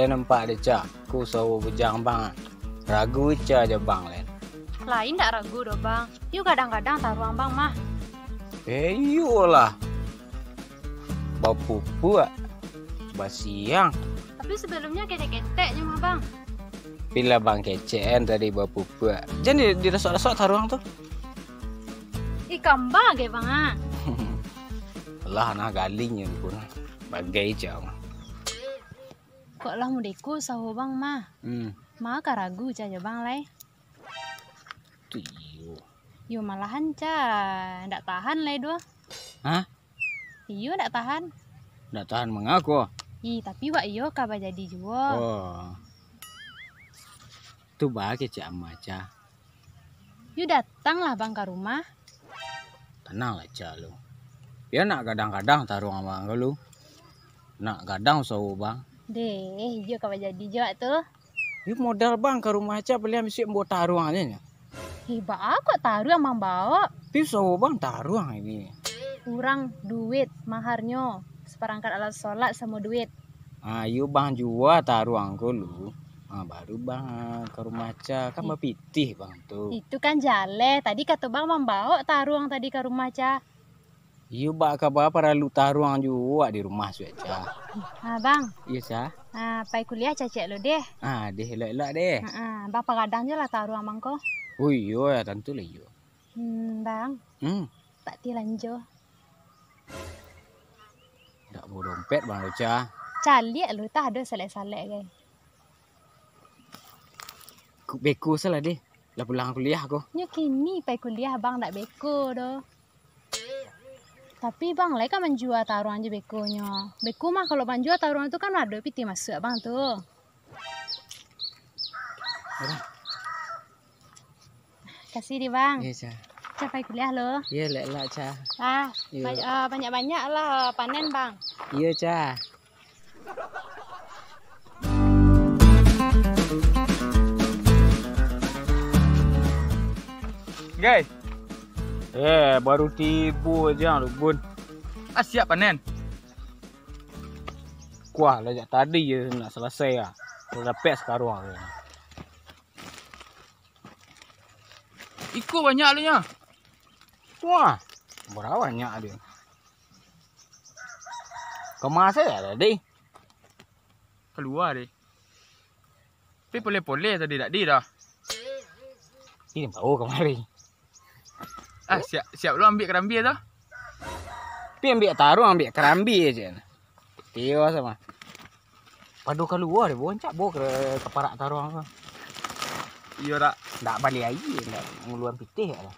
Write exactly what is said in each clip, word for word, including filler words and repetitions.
Lai nampak dek Cak, ko usaho bujang bang. Ragu Cak jo bang lai. Lai ndak ragu doh bang. Iyo gadang-gadang taruang bang mah. Eh, iyolah. Bapupuak, basiang. Tapi sabalumnyo ketek-ketek nyo mah bang. Pila bang kecek kan tadi bapupuak. Jan di, dirasok-rasok taruang tu. Ih, kamba ge bang ah. Lah nah galing nyo pun. Bagai jauh. Kok lah mudeko usaho bang mah. Hmm. Manga ka ragu Cak jo bang lai. Tu iyo. Yo malahan Cak ndak tahan lai doh. Hah? Iyo ndak tahan. Ndak tahan manga ko? Ih, tapi wak iyo ka bajadi juo. Oh. Tu baa kecek ama Cak. Yu datanglah bang ka rumah. Tananglah Cak lu. Yo nak gadang-gadang taruang bang ko lu. Nak gadang usaho bang. Deh, iyo ka bajadi juo tu. Yo modal bang ka rumah Cak paliang bisuak ambo taruang aja nyo. Ih, baa kok taruang bang baok? Pi usaho bang taruang ini. Urang duit maharnyo, saparangkat alat solat samo duit. Ah, iyo bang jua taruang ko lu. Ah, baru bang, ah, ka rumah Cak, kan bapitih bang tu. Itu kan jaleh. Tadi kato bang mambaok taruang tadi ka rumah Cak. Iyo, bak kaba paralu taruang juo di rumah suek Cak. Ah, bang. Iyo Cak. Ah, pai kuliah cacek lo deh. Ah, deh elok-elok deh. Ah, bang pagadang jo lah taruang bang ko. Oh iyo, tantu lah iyo. Hmm, bang. Hmm. Tak ti lanjo. Dak bawa dompet bang Cak. Caliak lu tah ado salek-salek gai. Ku beko salah deh. Lah pulang kuliah ko. Nyo kini pai kuliah bang dak beko doh. Tapi bang lai ka manjua taruang jo bekonyo. Beko mah kalau manjua taruang tu kan ado pitih masuak bang tu. Kasih di bang. Iyo Cak. Cak pai kuliah lo. Iyo lek lah Cak. Ah, iyo. Banyak, ah, banyak-banyak lah panen bang. Iyo Cak. Gai. Eh, baru tibo aja lu bun. Ah, siap panen. Kuah lah jak tadi je nak selesai ah. Kalau dapek sekarang je. Iko banyak lu nyo. Wah, bara banyak dia. Kama sajo tadi. Kalua deh. Tapi poleh-poleh tadi dak di dah. Ini bawa kamari. Ah, siap, siap lu ambiak karambia tu. Tapi ambiak taruang, ambiak karambia je. Tiwa sama. Pado kalua deh, boncak bo ke kaparak taruang tu. Iyo dak. Dak bali aia, dak nguluan pitih dak.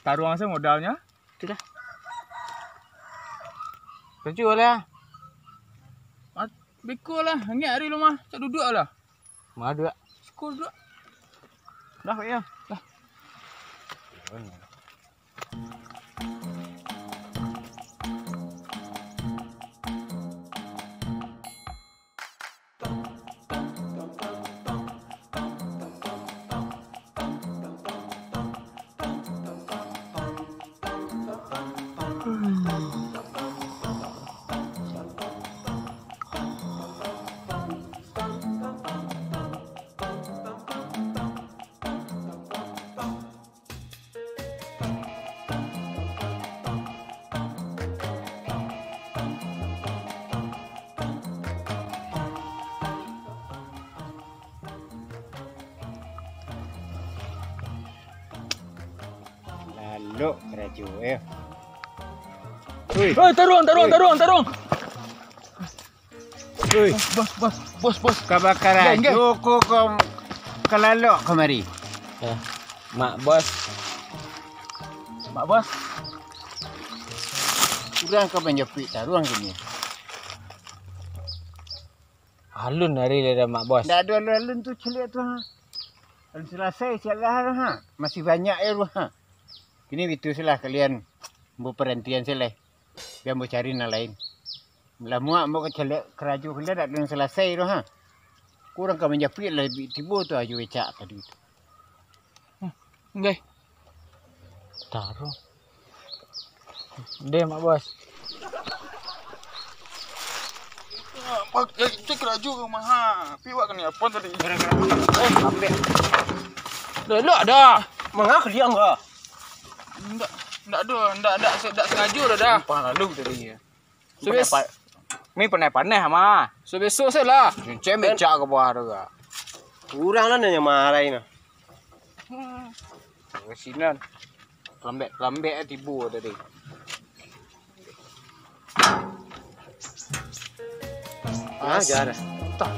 Taruang se modalnyo. Itulah. Karajo lah. Mat-, beko lah, angek ari rumah, cak duduak lah. Madu dak? Siko duduak. Dah, Pak, yo. Dah. Lalok karajo, eh. Oi. Oi, taruang, taruang, oi, taruang, taruang. Oi. Bos, bos, bos, bos. Kabakaran. Gai, gai. Joko ko kalalok kamari. Eh, Mak Bos. Mak Bos. Urang ka manjapuik taruang kini. Alun ari lah dah, Mak Bos. Ndak ado alun-alun tu caliak tu, ha. Alun salasai caliak lah, ha. Masih banyak ya, ha. Kini bitu salah kalian baparantian salah. Bia ambo cari nan lain. Lah muak ambo ka caliak karajo kalian dak alun salasai tu, ha. Kurang ka manjapuik lah tibo tu ajo becak tadi tu. Nggih. Taruh. Deh, Mak Bos. Pak, eh, itu karajo ka rumah, ha. Pi wak kena apa tadi? Gara-gara apa? Eh, lambek. Dah, dah, dah. Manga kalian ka? Ndak, ndak doh, ndak, ndak, ndak sengajo doh, dah. Sumpah lalu tadi, ya. Sobes-, pandai pa-, mi pandai-pandai, mah. Sobesok se lah. Cincin becak ka bawah tu, ka. Urang lah nanya marai nah. Hmm. Ka sinan. Lambek-lambek tibo tadi. Ah, jar. Tah.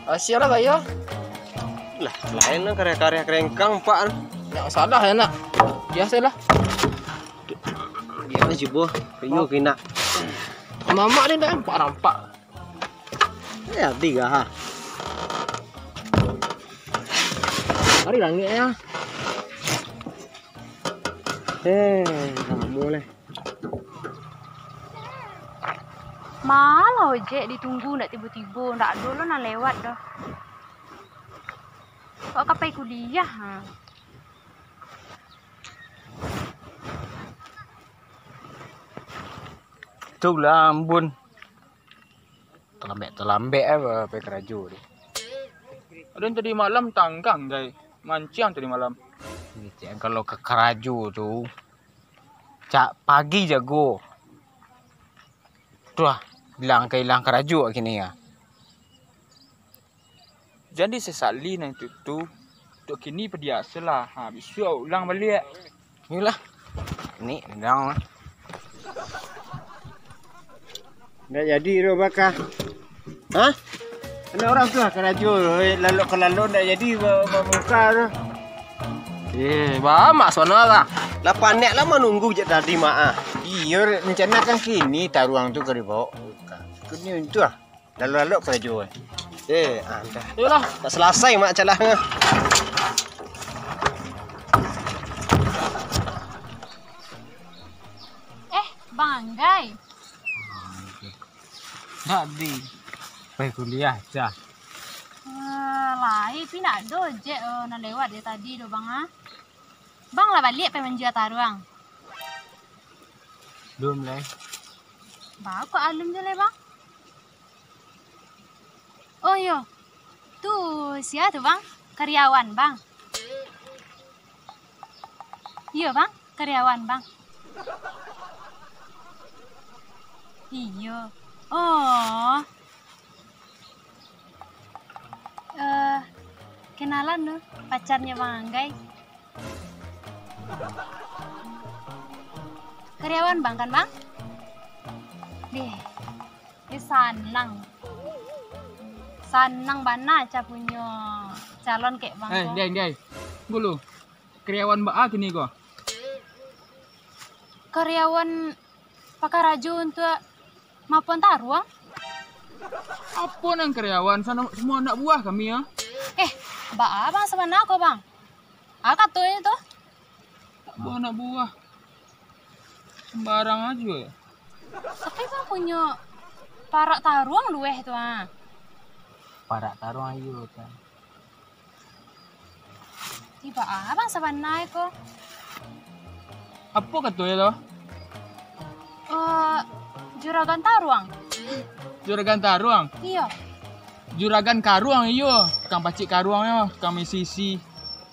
Asia lah gaya. Lah, lain lah karya-karya kerengkang, Pak. Ndak salah ya, nak. Biasalah. Dia lah cubo. Kayu kena. Mamak ni dah rampak-rampak. Eh, adi gah, ha. Hari langit ya. Eh, lamo leh. Malah ojek ditunggu ndak tibo-tibo, ndak ado lo nan lewat doh. Kok ka pai kuliah, ha? Tu lah, Ambun. Talambek-talambek ai ba-, pai karajo tu. Aden tadi malam tanggang, gai. Manciang tadi malam. Ngecek kalau ka karajo tu, cak pagi jago. Tuah, bilang ka ilang karajo kini ya. Jan disesali nan itu tu. Dek kini padiasalah. Ha, bisuak ulang baliak. Iyolah. Ni dang lah. Ndak jadi tu baka. Hah? Anak urang tu lah karajo, eh, lalok ka lalok ndak jadi ba-, bamuka tu. Eh, ba mak sono lah. Lah panek lah manunggu jak tadi mak ah. Iyo, rencana kan kini taruang tu ka dibawa. Kini tu lah. Lalu-lalu karajo, eh. Eh, ah, dah. Yolah. Tak selesai mak calah. Eh, Bang Anggai. Nak di pai kuliah, cah. Eh, lai pi nak do ojek, eh, nan lewat dari tadi do, Bang, ah. Bang lah baliak pai manjua taruang. Belum lai. Baa kok alun jo lai, Bang? Oh, iyo. Tu sia tu, Bang? Karyawan, Bang? Iyo, Bang. Karyawan, Bang. Iyo. Oh. Eh, kenalan tu, pacarnya Bang Anggai. Karyawan Bang kan, Bang? Deh, eh, sanang. Sanang bana Aca punyo calon kek Bang ko. Eh, Diai, Diai. Tunggu lu. Karyawan baa kini ko? Karyawan pakarajo untuak mapuan taruang. Apo nan karyawan? Sana, semua anak buah kami, ya. Eh, baa Bang sabana ko, Bang? A katonyo tu? Anak buah, anak buah. Sembarang ajo, ya. Tapi Bang punyo parak taruang lueh tu, ah. Parak taruang iyo, kan. Tibo a Bang sabana ko? Apo kato yo tu? Eh, juragan taruang. Juragan taruang? Iyo. Juragan karuang iyo, tukang pacik karuang yo, tukang isi-isi,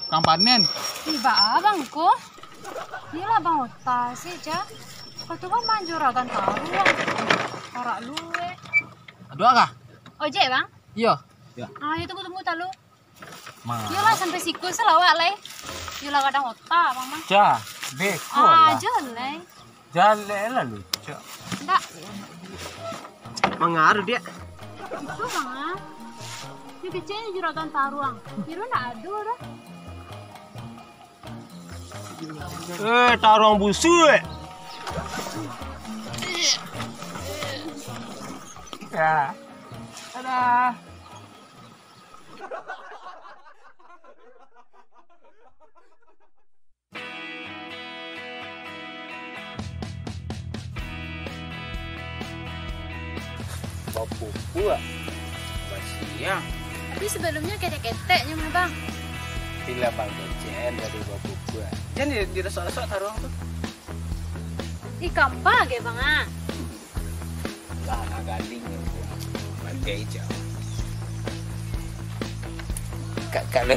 tukang panen. Tibo a Bang ko? Iyolah Bang Ota se, Ja. Kato Bang, Bang juragan taruang. Parak lueh. Ado a kah? Ojek, Bang? Iyo. Iyo. Ah, yo tunggu-tunggu talu. Ma. Iyolah, sampai siko se lah awak lai. Iyolah, gadang ota, Bang, mah. Cah, beko lah. Ah, jo lai. Jaleh lah lu, Cak. Ndak. Mangaruh dia. Itu, Bang, ah. Ni kecilnya juragan taruang. Kiro ndak ado dah. Eh, taruang busuak. Ya. Dadah. Bapupuak. Basiang. Tapi sabalumnyo ketek-keteknyo mah, Bang. Pila Bang kecen dari bapupuak. Jan di, dirasok-rasok taruang tu. Ih, gampang ge, Bang, ah. Lah, nak galing. Kayak hijau. Kak, kak lu.